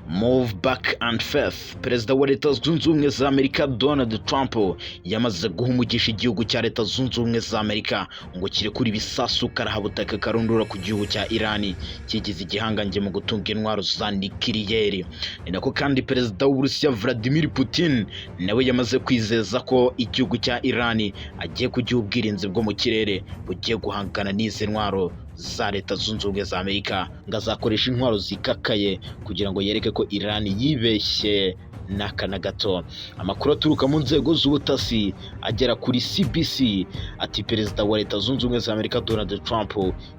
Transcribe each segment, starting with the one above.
Move back and forth. Perezida wa Leta Zunze Ubumwe za Amerika Donald Trump yamaze guha umugisha igihugu cya Leta Zunze Ubumwe za Amerika ngo kirekure ibisasu karahabutaka karundura ku gihugu cya Irani kigize igihangange mu gutunga intwaro za nikiriyeri. Ni nako kandi Perezida w'Uburusiya Vladimir Putin nawe yamaze kwizeza ko igihugu cya Irani agiye kugiha ubwirinzi bwo mu kirere bugiye guhangana n'izi ntwaro za Leta Zunze Ubumwe za Amerika, ngo azakoresha intwaro zikakaye kugira ngo yereke ko Iran yibeshye n'aka na gato. Amakuru aturuka mu nzego z'ubutasi agera kuri CBC ati Perezida wa Leta Zunze Ubumwe za Amerika Donald Trump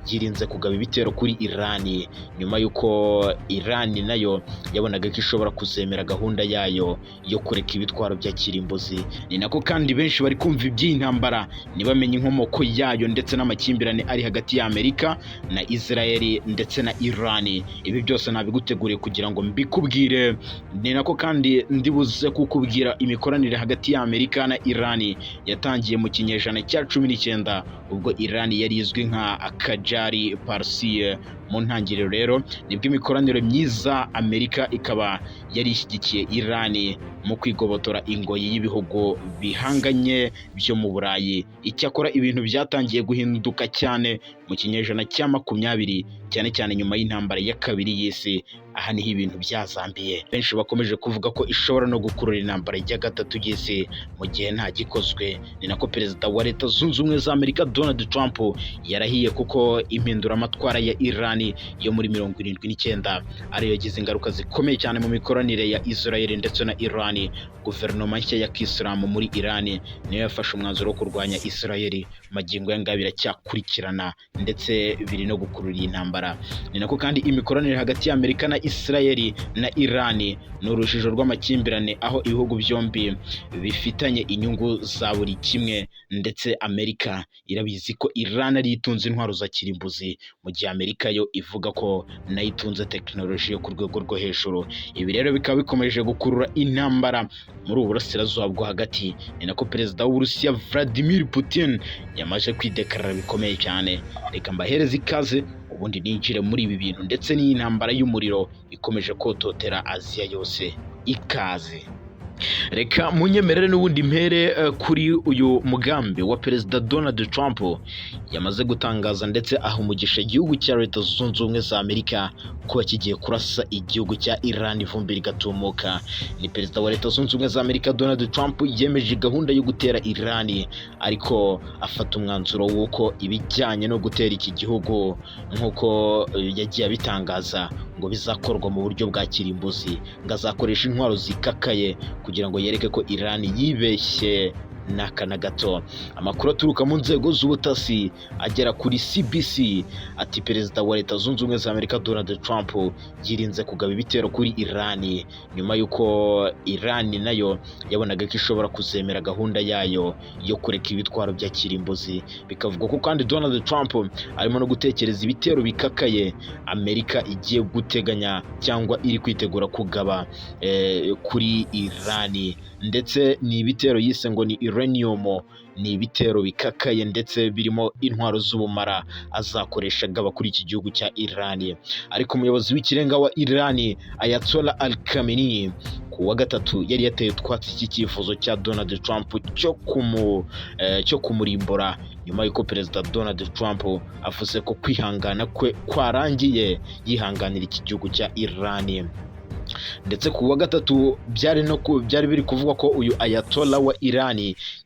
yirinze kugaba ibitero kuri Iran nyuma y'uko Iran nayo yabonaga ko ishobora kuzemera gahunda yayo yo kureka ibitwaro bya kirimbuzi. Ni nako kandi benshi bari kumva iby'iyi ntambara ntibamenye inkomoko yayo ndetse n'amakimbirane ari hagati ya Amerika na Israel ndetse na Iran. Ibi byose nabiguteguriye kugira ngo mbikubwire. Ni nako kandi ndibuze kukubwira imikoranire hagati ya Amerika na Iran yatangiye mu kinyejana cya 19, ubwo Iran yari izwi nka Kajari Parsi. Mu ntangiriro rero nibwo imikoranire myiza, Amerika ikaba yari ishyigikiye Iran mu kwigobotora ingoyi y'ibihugu bihanganye byo mu Burayi. Icyakora ibintu byatangiye guhinduka cyane mu kinyejana cya 20, cyane cyane nyuma y'Intambara ya Kabiri y'Isi. Aha niho ibintu byazambiye, benshi bakomeje kuvuga ko ishobora no gukurura intambara ya gatatu y'isi mu gihe nta gikozwe. Ni nako Perezida wa Leta Zunze Ubumwe za Amerika Donald Trump yarahiye kuko impinduramatwara ya Iran yo muri 79 ariyo yagize ingaruka zikomeye cyane mu mikoranire ya Israel ndetse na Iran. Guverinoma nshya ya Kisilamu muri Iran niyo yafashe umwanzuro wo kurwanya Israel. Magingo aya ngaya biracyakurikirana ndetse biri no gukurura iyi ntambara. Ni nako kandi imikoranire hagati ya Amerika na Israel na Iran ni urujijo rw'amakimbirane, aho ibihugu byombi bifitanye inyungu za buri kimwe, ndetse Amerika irabizi ko Iran ariyo itunze intwaro za kirimbuzi, mu gihe Amerika yo ivuga ko nayo itunze tekinoloji yo ku rwego rwo hejuru. Ibi rero bikaba bikomeje gukurura intambara muri ubu Burasirazuba bwo Hagati. Ni nako Perezida w'Uburusiya Vladimir Putin yamaze kwidekarara bikomeye cyane. Reka mbahereze ikaze, ubundi ninjire muri ibi bintu ndetse n'iyi ntambara y'umuriro ikomeje kototera Aziya yose. Ikaze. Reka munyemerere n'ubundi mpere kuri uyu mugambi wa Perezida Donald Trump yamaze gutangaza ndetse aha umugisha igihugu cya Leta Zunze Ubumwe za Amerika kuba kigiye kurasa igihugu cya Iran ivumbi rigatumuka. Ni Perezida wa Leta Zunze Ubumwe za Amerika Donald Trump yemeje gahunda yo gutera Iran, ariko afata umwanzuro w'uko ibijyanye no gutera iki gihugu, nk'uko yagiye abitangaza, ngo bizakorwa mu buryo bwa kirimbuzi, ngo azakoresha intwaro zikakaye kugira ngo yereke ko Iran yibeshye n'aka na gato. Amakuru aturuka mu nzego z'ubutasi agera kuri CBC ati Perezida wa Leta Zunze Ubumwe za Amerika Donald Trump yirinze kugaba ibitero kuri Iran nyuma y'uko Iran nayo yabonaga ko ishobora kuzemera gahunda yayo yo kureka ibitwaro bya kirimbuzi. Bikavugwa ko kandi Donald Trump arimo no gutekereza ibitero bikakaye Amerika igiye guteganya cyangwa iri kwitegura kugaba kuri Iran, ndetse ni ibitero yise ngo ni Iranium. Ni ibitero bikakaye ndetse birimo intwaro z'ubumara azakoresha agaba kuri iki gihugu cya Iran. Ariko umuyobozi w'ikirenga wa Iran Ayatollah Ali Khamenei ku wa gatatu yari yateye utwatsi iki cyifuzo cya Donald Trump cyo kumurimbura, nyuma y'uko Perezida Donald Trump avuze ko kwihangana kwe kwarangiye yihanganira iki gihugu cya Iran. Ndetse ku wa gatatu byari biri kuvugwa ko uyu Ayatollah wa Iran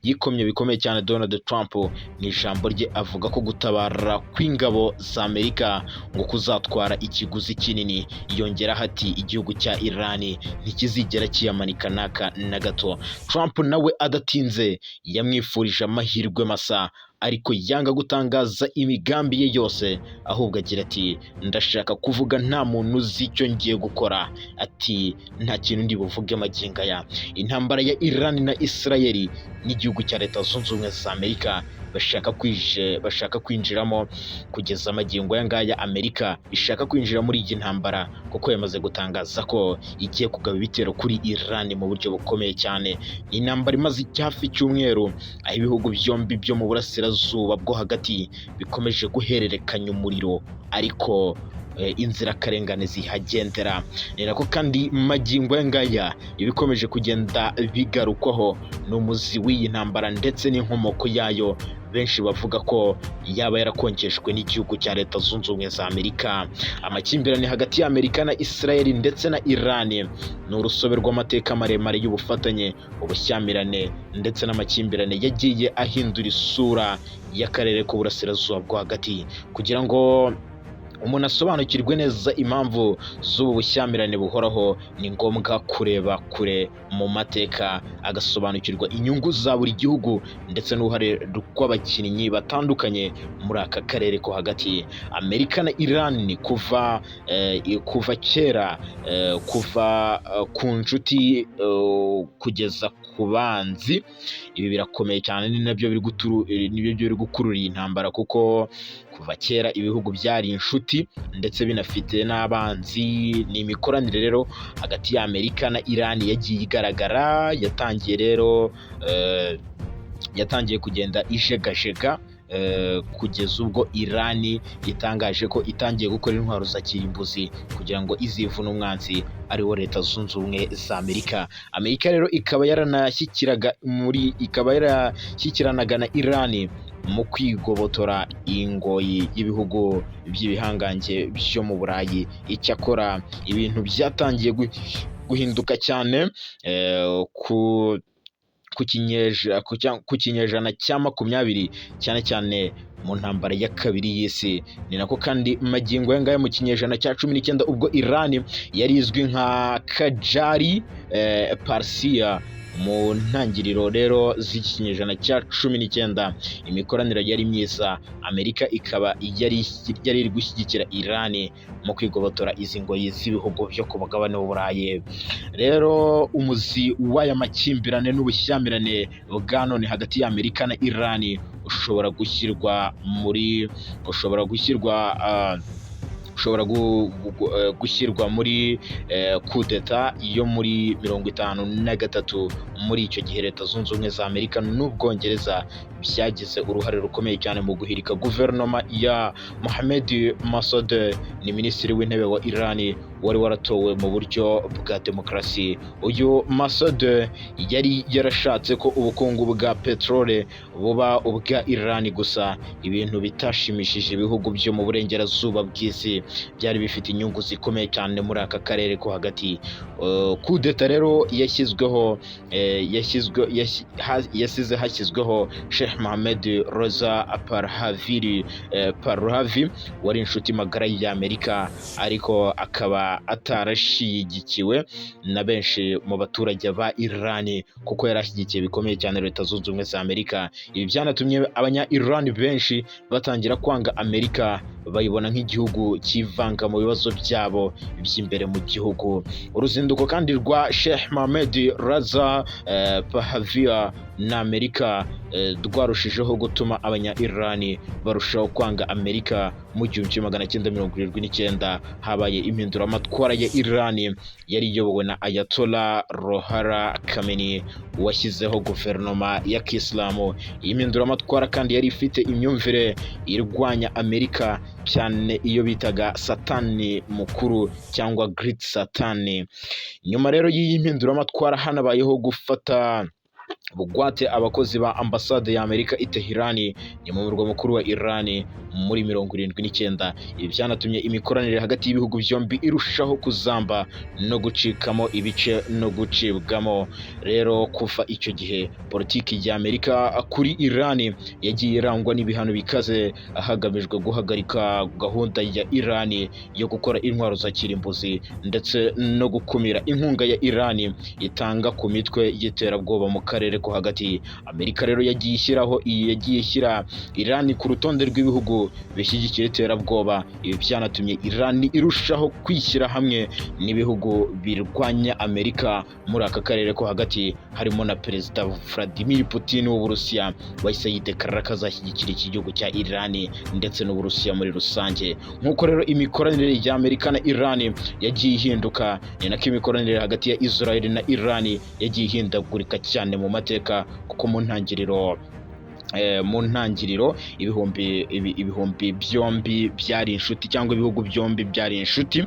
yikomye bikomeye cyane Donald Trump mu ijambo rye, avuga ko gutabara kw'ingabo za Amerika ngo kuzatwara ikiguzi kinini. Yongeraho ati igihugu cya Iran ntikizigera kiyamanika n'aka na gato. Trump nawe adatinze yamwifurije amahirwe masa, ariko yanga gutangaza imigambi ye yose, ahubwo agira ati ndashaka kuvuga nta muntu uzi icyo ngiye gukora. Ati nta kintu ndi buvuge magingo aya. Intambara ya Iran na Israel n'igihugu cya Leta Zunze Ubumwe za Amerika bashaka kwinjiramo, kugeza amagingo aya ngaya Amerika ishaka kwinjira muri iyi ntambara kuko yamaze gutangaza ko igiye kugaba ibitero kuri Iran mu buryo bukomeye cyane. Ni intambara imaze hafi icyumweru, aho ibihugu byombi byo mu Burasirazuba bwo Hagati bikomeje guhererekanya umuriro, ariko inzirakarengane zihagendera. Ni nako kandi magingo aya ngaya ibikomeje kugenda bigarukwaho ni umuzi w'iyi ntambara ndetse n'inkomoko yayo, benshi bavuga ko yaba yarakongejwe n'igihugu cya Leta Zunze Ubumwe za Amerika. Amakimbirane hagati ya Amerika na Israel ndetse na Iran ni urusobe rw'amateka maremare y'ubufatanye, ubushyamirane ndetse n'amakimbirane yagiye ahindura isura y'akarere k'uburasirazuba bwo hagati. Kugira ngo umuntu asobanukirwe neza impamvu z'ubu bushyamirane buhoraho, ni ngombwa kureba kure mu mateka, agasobanukirwa inyungu za buri gihugu ndetse n'uruhare rw'abakinnyi batandukanye muri aka karere ko hagati. Amerika na Iran kuva kera, kuva ku nshuti kugeza ku banzi. Ibi birakomeye cyane, ni nabyo biri gukurura iyi ntambara, kuko kuva kera ibihugu byari inshuti ndetse binafite n'abanzi. Ni imikoranire rero hagati ya Amerika na Iran yagiye igaragara, yatangiye rero yatangiye kugenda ijegajega kugeza ubwo Iran itangaje ko itangiye gukora intwaro za kirimbuzi kugira ngo izivune umwanzi, ariwo Leta Zunze Ubumwe za Amerika. Amerika rero ikaba yarashyikiranaga na Iran mu kwigobotora ingoyi y'ibihugu by'ibihangange byo mu Burayi. Icyakora ibintu byatangiye guhinduka cyane ku kinyejana cya 20, cyane cyane mu ntambara ya kabiri y'isi. Ni nako kandi magingo aya ngaya mu kinyejana cya 19, ubwo Iran yari izwi nka Kajari Parsiya mu ntangiriro rero z'ikinyejana cya 19, imikoranire yari myiza, Amerika ikaba yari iri gushyigikira Iran mu kwigobotora izi ngoyi z'ibihugu byo ku mugabane w'Uburayi. Rero umuzi w'aya makimbirane n'ubushyamirane bwa none hagati ya Amerika na Iran ushobora gushyirwa muri kudeta yo muri 53. Muri icyo gihe Leta Zunze Ubumwe za Amerika n'Ubwongereza byagize uruhare rukomeye cyane mu guhirika guverinoma ya Mohamed Mossadegh, ni minisitiri w'intebe wa Iran wari waratowe mu buryo bwa demokarasi. Uyu Mossadegh yari yarashatse ko ubukungu bwa peteroli buba ubwa Iran gusa, ibintu bitashimishije ibihugu byo mu burengerazuba bw'isi byari bifite inyungu zikomeye cyane muri aka karere ko hagati. Kudeta rero yashyizweho yashyizwe yasize hashyizweho Sheikh Mohammed Reza Pahlavi, wari inshuti magara y'Amerika, ariko akaba atarashyigikiwe na benshi mu baturage ba Iran, kuko yari ashyigikiye bikomeye cyane Leta Zunze Ubumwe za Amerika. Ibi byanatumye abanya Iran benshi batangira kwanga Amerika, bayibona nk'igihugu cyivanga mu bibazo byabo by'imbere mu gihugu. Uruzinduko kandi rwa Sheikh Mohammed Reza Pahlavi na Amerika rwarushijeho gutuma abanya Iran barushaho kwanga Amerika. Mu 1979 habaye impinduramatwara ya Iran yari iyobowe na Ayatollah Ruhollah Khomeini, washyizeho guverinoma ya Kisilamu. Iyi mpinduramatwara kandi yari ifite imyumvire irwanya Amerika cyane, iyo bitaga Satani mukuru cyangwa Great Satani. Nyuma rero y'iyi mpinduramatwara hanabayeho gufata bugwate abakozi ba ambasade ya Amerika i Tehran, ni mu murwa mukuru wa Iran, muri 79. Ibi byanatumye imikoranire hagati y'ibihugu byombi irushaho kuzamba no gucikamo ibice no gucibwamo. Rero kuva icyo gihe politiki ya Amerika kuri Iran yagiye irangwa n'ibihano bikaze, hagamijwe guhagarika gahunda ya Iran yo gukora intwaro za kirimbuzi ndetse no gukumira inkunga ya Iran itanga ku mitwe y'iterabwoba mu karere ko hagati. Amerika rero yagiye ishyira Iran ku rutonde rw'ibihugu bishyigikira iterabwoba. Ibi byanatumye Iran irushaho kwishyira hamwe n'ibihugu birwanya Amerika muri aka karere ko hagati, harimo na Perezida Vladimir Putin w'Uburusiya, wahise yidekarara ko azashyigikira iki gihugu cya Iran ndetse n'Uburusiya muri rusange. Nk'uko rero imikoranire ya Amerika na Iran yagiye ihinduka, ni nako imikoranire hagati ya Israel na Iran yagiye ihindagurika cyane mu mateka, kuko mu ntangiriro Mu ntangiriro ibihumbi byombi byari inshuti, cyangwa ibihugu byombi byari inshuti.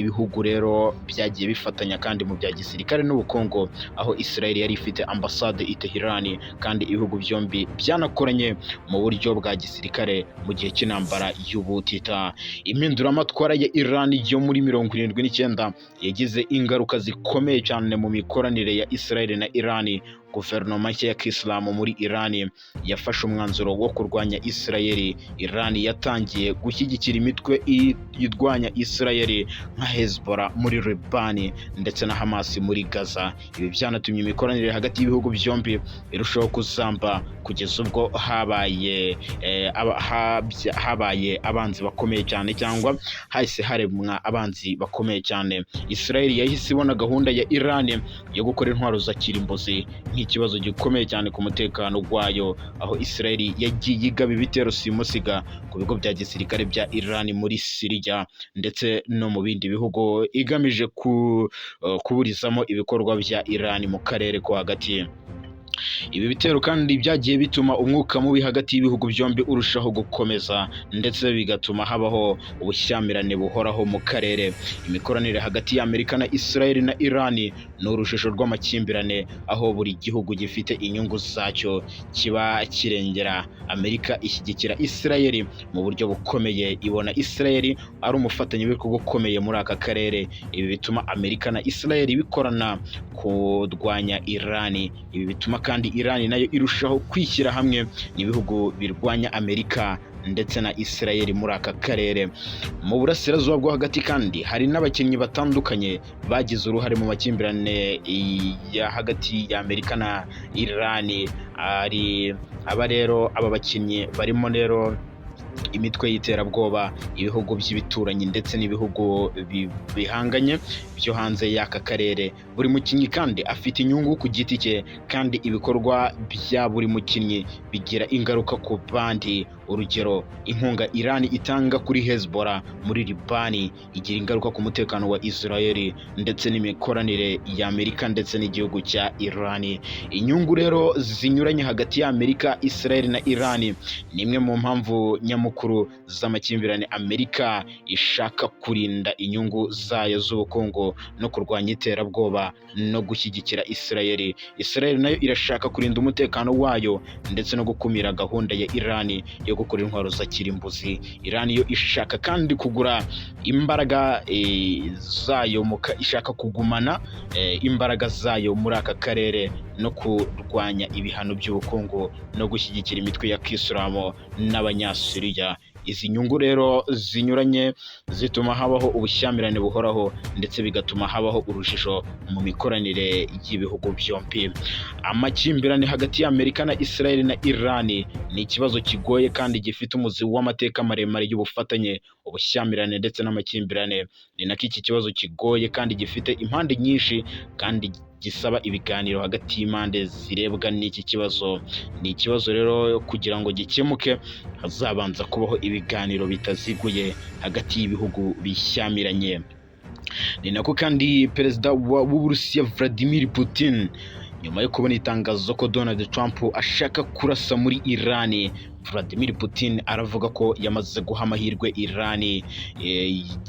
Ibihugu rero byagiye bifatanya kandi mu bya gisirikare n'ubukungu, aho Israel yari ifite ambasade i Tehran, kandi ibihugu byombi byanakoranye mu buryo bwa gisirikare mu gihe cy'intambara y'ubutita. Impinduramatwara ya Iran yo muri 79 yagize ingaruka zikomeye cyane mu mikoranire ya Israel na Iran. Guverinoma nshya ya Kisilamu muri Iran yafashe umwanzuro wo kurwanya Israel. Iran yatangiye gushyigikira imitwe irwanya Israel nka Hezbollah muri Lebanon ndetse na Hamas muri Gaza. Ibi byanatumye imikoranire hagati y'ibihugu byombi irushaho kuzamba, kugeza ubwo habaye abanzi bakomeye cyane, cyangwa hahise haremwa abanzi bakomeye cyane. Israel yahise ibona gahunda ya Iran yo gukora intwaro za kirimbuzi nk'ikibazo gikomeye cyane ku mutekano wayo, aho Israel yagiye igaba ibitero simusiga ku bigo bya gisirikare bya Iran muri Syria ndetse no mu bindi bihugu, igamije kuburizamo ibikorwa bya Iran mu karere ko hagati. Ibi bitero kandi byagiye bituma umwuka mubi hagati y'ibihugu byombi urushaho gukomeza, ndetse bigatuma habaho ubushyamirane buhoraho mu karere. Imikoranire hagati y'Amerika na Israel na Iran ni urujijo rw'amakimbirane, aho buri gihugu gifite inyungu zacyo kiba kirengera. Amerika ishyigikira Israel mu buryo bukomeye, ibona Israel ari umufatanyabikorwa ukomeye muri aka karere. Ibi bituma Amerika na Israel bikorana kurwanya Iran. Ibi bituma kandi Iran nayo irushaho kwishyira hamwe n'ibihugu birwanya Amerika ndetse na Israel muri aka karere. Mu Burasirazuba bwo Hagati kandi hari n'abakinnyi batandukanye bagize uruhare mu makimbirane ya hagati ya Amerika na Iran. Ari aba rero, aba bakinnyi barimo rero imitwe y'iterabwoba, ibihugu by'ibituranyi ndetse n'ibihugu bihanganye byo hanze y'aka karere. Buri mukinnyi kandi afite inyungu ku giti cye, kandi ibikorwa bya buri mukinnyi bigira ingaruka ku bandi. Urugero, inkunga Iran itanga kuri Hezbollah muri Libani igira ingaruka ku mutekano wa Israel ndetse n'imikoranire ya Amerika ndetse n'igihugu cya Iran. Inyungu rero zinyuranye hagati ya Amerika, Israel na Iran ni imwe mu mpamvu nyamukuru z'amakimbirane. Amerika ishaka kurinda inyungu zayo z'ubukungu no kurwanya iterabwoba no gushyigikira Israel. Israel nayo irashaka kurinda umutekano wayo ndetse no gukumira gahunda ya Iran yo gukora intwaro za kirimbuzi. Iran yo ishaka kandi kugura imbaraga zayo, ishaka kugumana imbaraga zayo muri aka karere no kurwanya ibihano by'ubukungu no gushyigikira imitwe ya Kisilamu n'Abanyasiriya. Izi nyungu rero zinyuranye zituma habaho ubushyamirane buhoraho, ndetse bigatuma habaho urujijo mu mikoranire y'ibihugu byombi. Amakimbirane hagati y'Amerika na Israel na Iran ni ikibazo kigoye kandi gifite umuzi w'amateka maremare y'ubufatanye, ubushyamirane ndetse n'amakimbirane. Ni nako iki kibazo kigoye kandi gifite impande nyinshi, kandi gisaba ibiganiro hagati y'impande zirebwa n'iki kibazo. Ni ikibazo rero kugira ngo gikemuke hazabanza kubaho ibiganiro bitaziguye hagati y'ibihugu bishyamiranye. Ni nako kandi Perezida w'Uburusiya Vladimir Putin, nyuma yo kubona itangazo ko Donald Trump ashaka kurasa muri Iran, Vladimir Putin aravuga ko yamaze guha amahirwe Iran,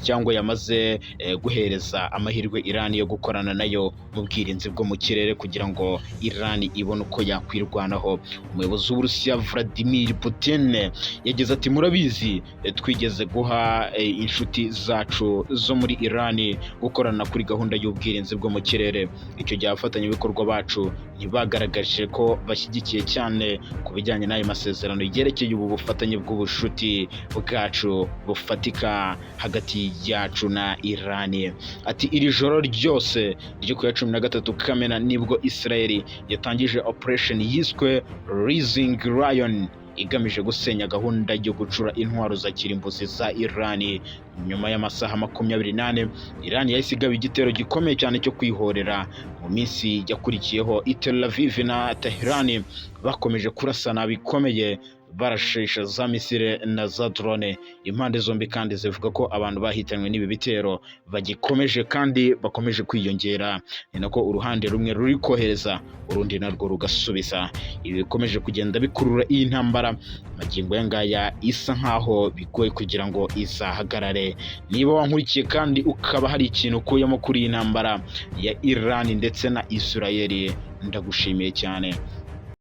cyangwa yamaze guhereza amahirwe Iran yo gukorana nayo mu bwirinzi bwo mu kirere, kugira ngo Iran ibone uko yakwirwanaho. Umuyobozi w'Uburusiya Vladimir Putin yagize ati: "Murabizi, twigeze guha inshuti zacu zo muri Iran gukorana kuri gahunda y'ubwirinzi bwo mu kirere. Icyo gihe abafatanyabikorwa bacu ntibagaragaje ko bashyigikiye cyane ku bijyanye n'ayo masezerano yerekeye ubu bufatanye bw'ubushuti bwacu bufatika hagati yacu na Iran." Ati: "Iri joro ryose ryo ku ya 13 Kamena nibwo Israel yatangije operation yiswe Rising Lion, igamije gusenya gahunda yo gucura intwaro za kirimbuzi za Iran. Nyuma y'amasaha 24, Iran yahise igaba igitero gikomeye cyane cyo kwihorera. Mu minsi yakurikiyeho, i Tel Aviv na Tehran bakomeje kurasana bikomeye." Barashisha za misile na za drone. Impande zombi kandi zivuga ko abantu bahitanywe n'ibi bitero bagikomeje kandi bakomeje kwiyongera. Ni nako uruhande rumwe ruri kohereza, urundi narwo rugasubiza. Ibi bikomeje kugenda bikurura iyi ntambara magingo aya ngaya isa nkaho bigoye kugira ngo izahagarare. Niba wankurikiye kandi ukaba hari ikintu ukuyemo kuri iyi ntambara ya Iran ndetse na Israel, ndagushimiye cyane.